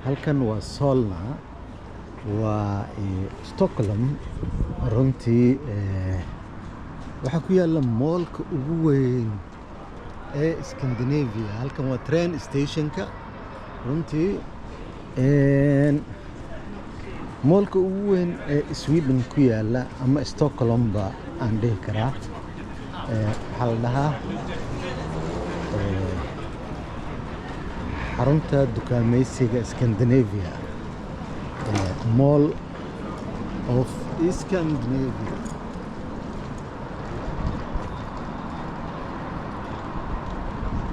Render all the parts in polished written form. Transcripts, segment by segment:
Halkan waa Solna, waa Stockholm. Runtii waxaa ku yaala mall-ka ugu weyn ee Scandinavia. Halkan waa train station-ka. Runtii mall-ka ugu weyn ee Sweden ku yaala ama Stockholm ba aan dhihi karaa. Waxaa la dhahaa xarunta dukaameysiga Scandinavia, Mall of Scandinavia,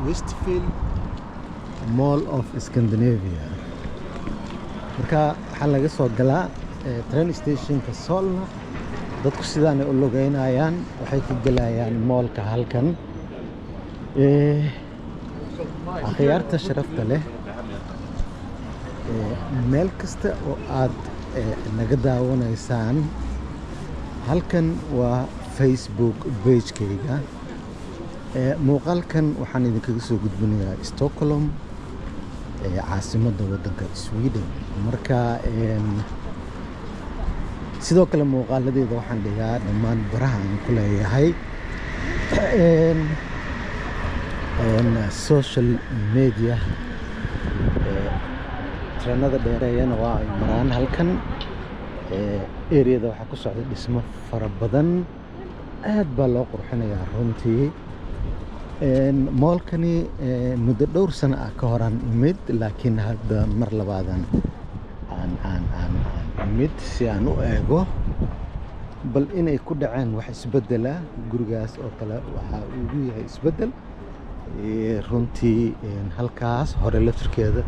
Westfield Mall of Scandinavia. Marka waxaa laga soo galaa train station-ka Solna. Dadku sidaanay u lugeynayaan, waxay ka gelayaan mall-ka halkan. Akhyaarta sharafta leh, meel kasta oo aad naga daawanaysaan, halkan waa Facebook page-kayga. Muuqaalkan waxaan idinkaga soo gudbinayaa Stockholm, caasimadda waddanka Sweden. Marka sidoo kale muuqaaladeeda waxaan dhigaa dhammaan baraha aan ku leeyahay social media. Tareenada dheereeyana waa ay maraan halkan. Area-da waxaa ku socda dhismo fara badan, aad baa loo qurxinayaa runtii. Mall-kani muddo dhowr sano ah ka horaan imid, laakiin hadda mar labaadan aan imid si aan u eego bal inay ku dhaceen wax isbeddela. Gurigaas oo kale waxa ugu yahay isbeddel. Runtii halkaas hore laftirkeeda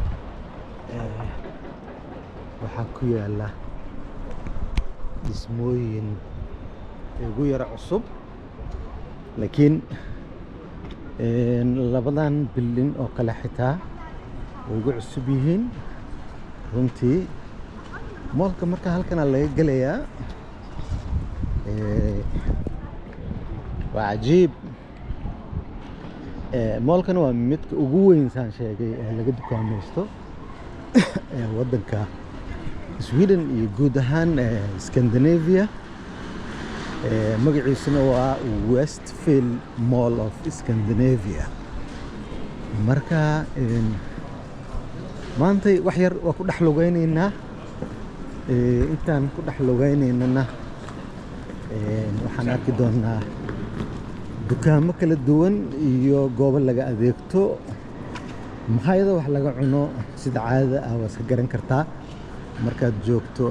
waxaa ku yaala dhismooyin ugu yara cusub, laakiin labadan building oo kale xitaa way ugu cusub yihiin runtii mall-ka. Marka halkana laga gelayaa. Waa cajiib. Mall-kan waa midka ugu weyn, saan sheegay, ee laga dukaamaysto ee waddanka Sweden iyo guud ahaan Scandinavia. Magaciisuna waa Westfield Mall of Scandinavia. Marka maantay wax yar waa ku dhex lugaynaynaa. Intaan ku dhex lugaynaynana waxaan arki doonaa dukaamo kala duwan iyo goobo laga adeegto, makhaayado wax laga cuno. Sida caadada ah waa iska garan kartaa markaad joogto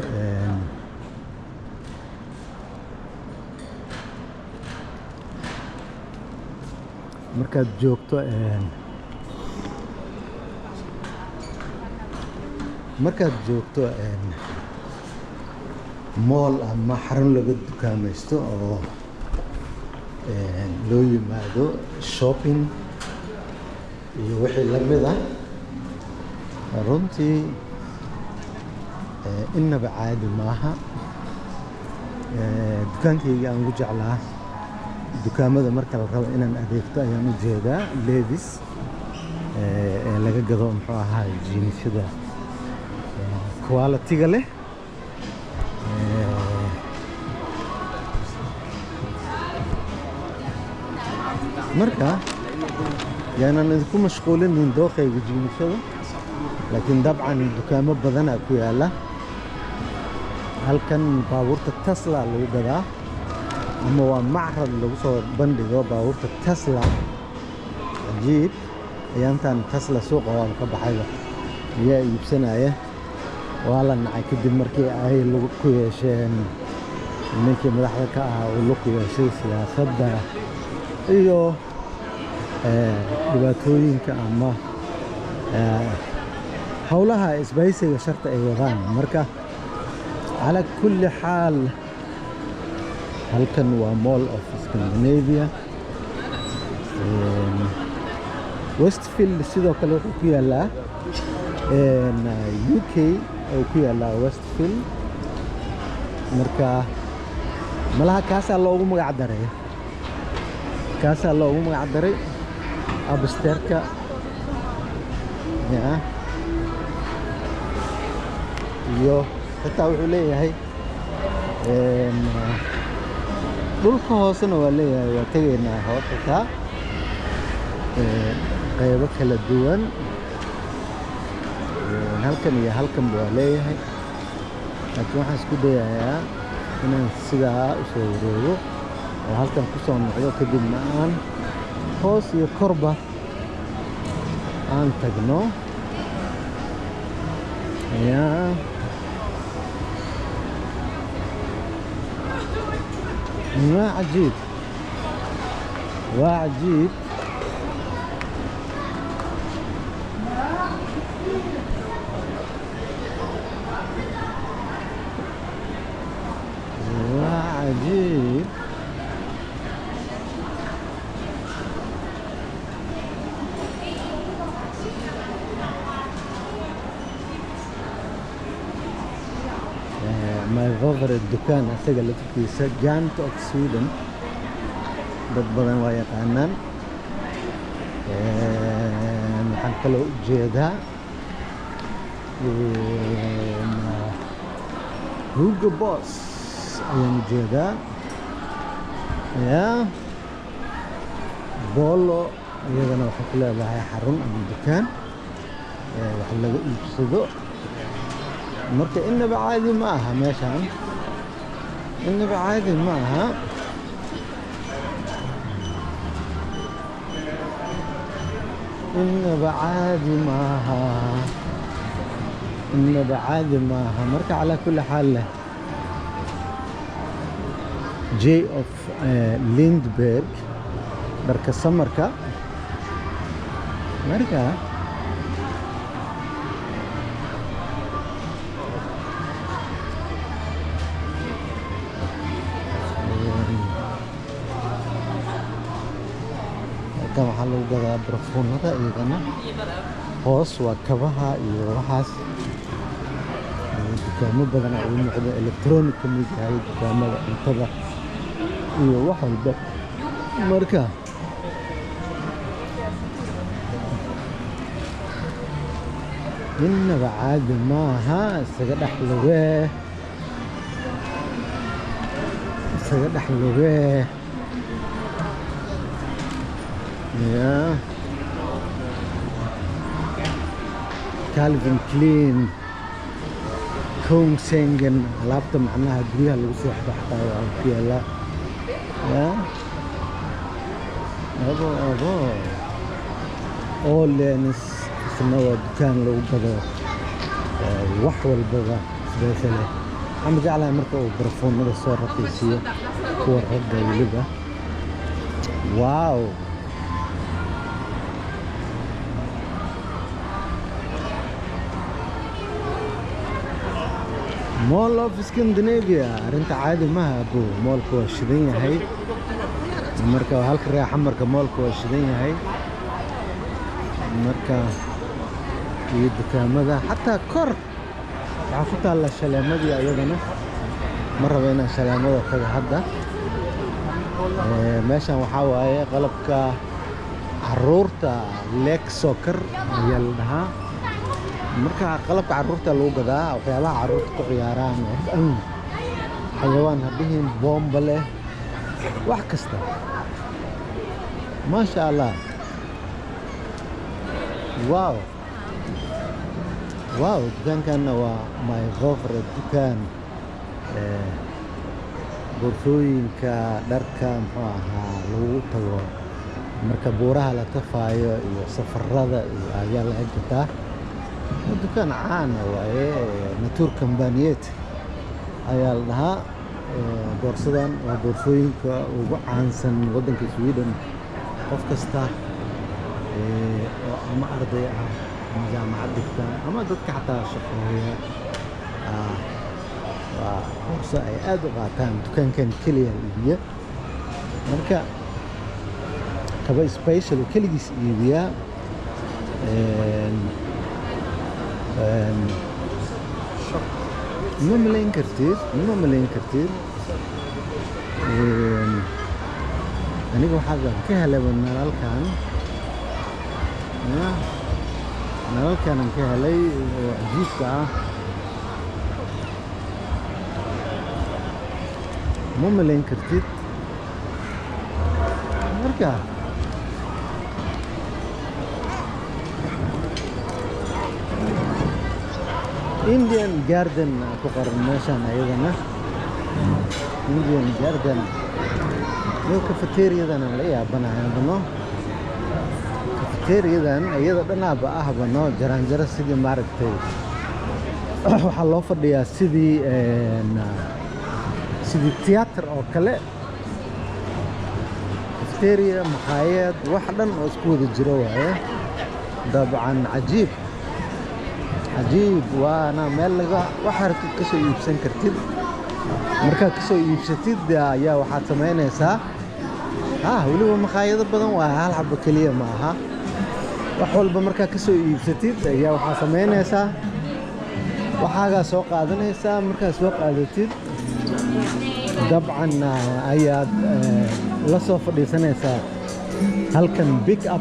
markaad joogto mall ama xarun laga dukaamaysto oo loo yimaado shopping iyo wixii lamid ah. Runtii innaba caadi maaha. Dukaankayga aan ugu jeclaa dukaamada marka la rabo inaan adeegto ayaan u jeedaa, Levis, ee laga gado, muxuu ahaa, jeans-yada quality-ga leh. Marka yaanan idinku mashquulinin dooqayga jeans-yada, laakiin dabcan dukaamo badanaa ku yaala halkan. Baabuurta Tesla lagu gadaa ama waa macrad lagu soo bandhigo baabuurta Tesla. Cajiib. Ayaantan Tesla suuqa waaba ka baxayba, miyaa iibsanaya? Waa la nacay kadib markii ay lug ku yeesheen, ninkii madaxda ka ahaa uu lug ku yeeshay siyaasadda iyo dhibaatooyinka ama howlaha isbahaysiga sharta ay wadaan. Marka calaa kulli xaal, halkan waa Mall of Scandinavia. Westfield sidoo kale wuxuu ku yaalaa UK oo ku yaalaa Westfield. Marka malaha kaasaa loogu magac daray, kaasaa loogu magac daray upstairs-ka ya. Iyo xitaa wuxuu leeyahay dhulka hoosena waa leeyahay, waa tegaynaa hoos xitaa qaybo kala duwan. Halkan iyo halkanba waa leeyahay, laakiin waxaan isku dayayaa inaan sidaa u soo wareego oo halkan ku soo noqdo, kadibna aan hoos iyo korba aan tagno. Yaa waa cajiib, waa cajiib. Waa cajiib. My favorite dukaan asaga laftiisa, Giant of Sweden, dad badan waa yaqaanaan. Waxaan kaloo ujeedaa Hugo Boss ayaan ujeedaa. Ya Polo iyadana waxay ku leedahay xarun ama dukaan wax laga iibsado. Marka inaba caadi ma aha meeshaan, inaba caadi ma aha. Inaba caadi ma aha, inaba caadi ma aha. Marka calaa kulli xaal leh J of Lindberg, dharka samarka. Marka halkan waxaa lagu gadaa barfuunada iyagana. Hoos waa kabaha iyo waxaas. Dukaamo badan ayaa ii muuqda, electronic ka mid yahay, dukaamada cuntada iyo wax walba. Marka innaba caadi maaha, isaga dhex lugee, isaga dhex lugee. Ya Calvin Klein, Kungsängen, alaabta macnaha guryaha lagu seexdo xataa waa ku yaala. Ya abo abo Åhléns isna waa dukaan lagu gado wax walbaba special. Waxaan jeclahay marka uu barfuunada soo raqiisiyo, kuwa ragga weliba. Wow, Mall of Scandinavia arrinta caadi maaha abu. Moolka waa shidan yahay. Marka halka reexa, marka moolka waa shidan yahay. Marka iyo dukaamada xataa kor waxaa ku taalla shaleemadii iyadana. Ma rabo inaan shaleemada tago hadda. Meeshan waxaa waaye qalabka caruurta, leksaker ayaa la dhahaa. Marka qalabka caruurta lagu gadaa, waxyaabaha caruurta ku ciyaaraan oo dhan, xayawaan ha dhihin, boomba leh, wax kasta. Maasha Allah, wow wow, dukaankanna waa my favorite dukaan. Boorsooyinka dharka muxuu ahaa lagu tago marka buuraha la tafaayo iyo safarada iyo ayaa laga gataa. Waa dukaan caan ah waaye, Naturkompaniet ayaa la dhahaa. Boorsadan waa boorsooyinka ugu caansan waddanka Sweden. Qof kasta oo ama arday ah ama jaamacad dhigta ama dadka xataa shaqeeya, waa boorso ay aad u qaataan. Dukaankan keliya iibiya, marka kaba special oo keligiis iibiyaa. Ma malayn kartid, ma malayn kartid. Aniga waxaa ka helay nalalkan. Ya, nalalkan aan ka helay oo cajiibka ah. Ma malayn kartid. Marka Indian Garden aa ku qoran meeshan ayadana, Indian Garden iyo cafeteriadan aan la yaabanahay bano. Cafeteriadan iyada dhanaaba ahba no jaranjaro, sidii maaragtay waxaa loo fadhiyaa sidii theater oo kale. Cafeteria, makhaayad, wax dhan oo isku wada jiro waaye dabcan. Cajiib, cajiib. Waana meel laga waxa rabtid kasoo iibsan kartid. Markaad kasoo iibsatid ayaa waxaad samaynaysaa, weliba makhaayado badan waa, hal xabo keliya ma aha. Wax walba markaad kasoo iibsatid ayaa waxaad samaynaysaa, waxaagaa soo qaadanaysaa. Markaad soo qaadatid dabcan ayaad la soo fadhiisanaysaa halkan. Pick up,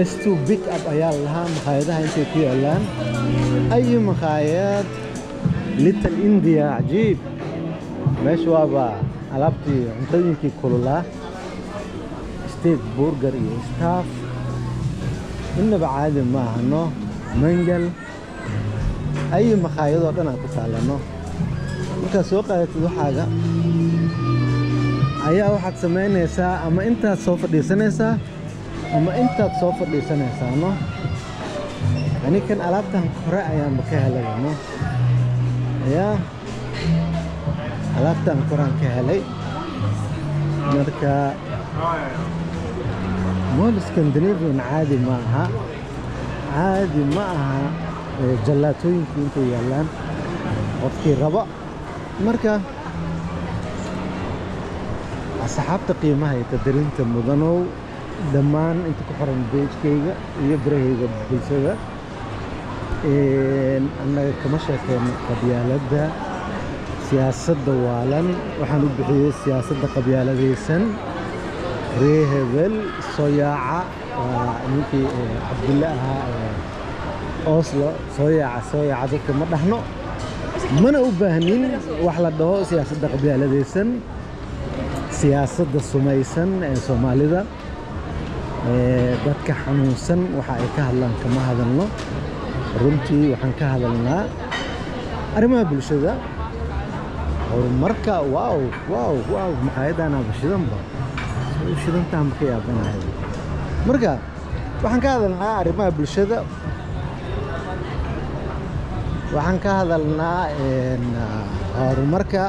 S2 Pick Up ayaa la lahaa. Makhaayadaha intay ku yaalaan, ayu makhaayad, Little India. Cajiib, meesha waaba alaabtii cuntooyinkii kululaa, steak, burger iyo stuff. Innaba caadi ma ahano. Mangal, ayu makhaayadoo dhan aan ku taalano. Markaad soo qaadatid waxaaga ayaa waxaad samaynaysaa, ama intaad soo fadhiisanaysaa ama intaad soo fadhiisanaysaa no. Anikan alaabtan kore ayaanba ka helay no. Yaa alaabtan koraan ka helay. Marka Mall Scandinavian caadi ma aha, caadi ma aha. Jallaatooyinkii intay yaallaan qofkii raba. Marka asxaabta qiimaha iyo qadarinta mudanow, dhammaan inta ku xiran page-kayga iyo barahayga bulshada, annaga kama sheekeyno qabyaaladda, siyaasadda waalan. Waxaan u bixiyey siyaasadda qabyaaladaysan. Ree hebel soo yaaca, waa ninkii Cabdulle ahaa ee Oslo. Soo yaaca, soo yaaca dadka ma dhahno, mana u baahnin wax la dhaho siyaasadda qabyaaladaysan, siyaasadda sumaysan ee Soomaalida. Dadka xanuunsan waxa ay ka hadlaan kama hadalno. Runtii waxaan ka hadalnaa arrimaha bulshada, horumarka. Wow, wow, wow! Maqaayaddaanaaba shidanba, soo u shidantahan ba ka yaabanahay. Marka waxaan ka hadalnaa arrimaha bulshada, waxaan ka hadalnaa horumarka,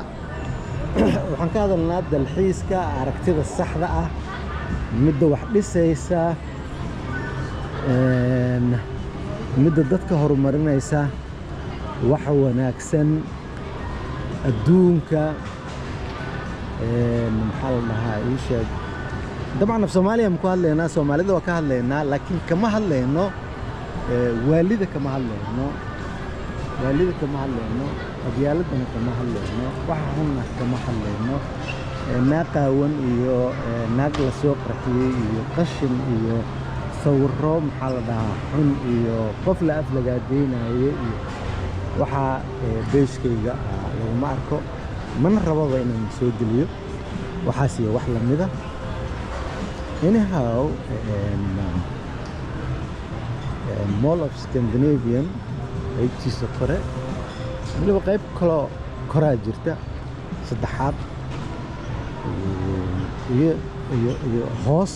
waxaan ka hadalnaa dalxiiska, aragtida saxda ah, midda wax dhisaysa, midda dadka horumarinaysa, waxa wanaagsan adduunka. Maxaa la dhahaa, ii sheeg. Dabcan af Soomaaliya ma ku hadlaynaa, Soomaalida waa ka hadlaynaa, laakiin kama hadlayno waalida, kama hadlayno waalida, kama hadlayno qabyaaladana, kama hadlayno waxa xunna, kama hadlayno naag qaawan iyo naag la soo qarxiyey iyo qashin iyo sawiro, maxaa la dhahaa, xun iyo qof la aflagaadeynayo iyo waxaa page-kayga laguma arko, mana rababa inaan soo geliyo waxaas iyo wax lamida. Anyhow, Mall of Scandinavian qaybtiisa kore, weliba qayb kaloo koraa jirta saddexaad iyo hoos.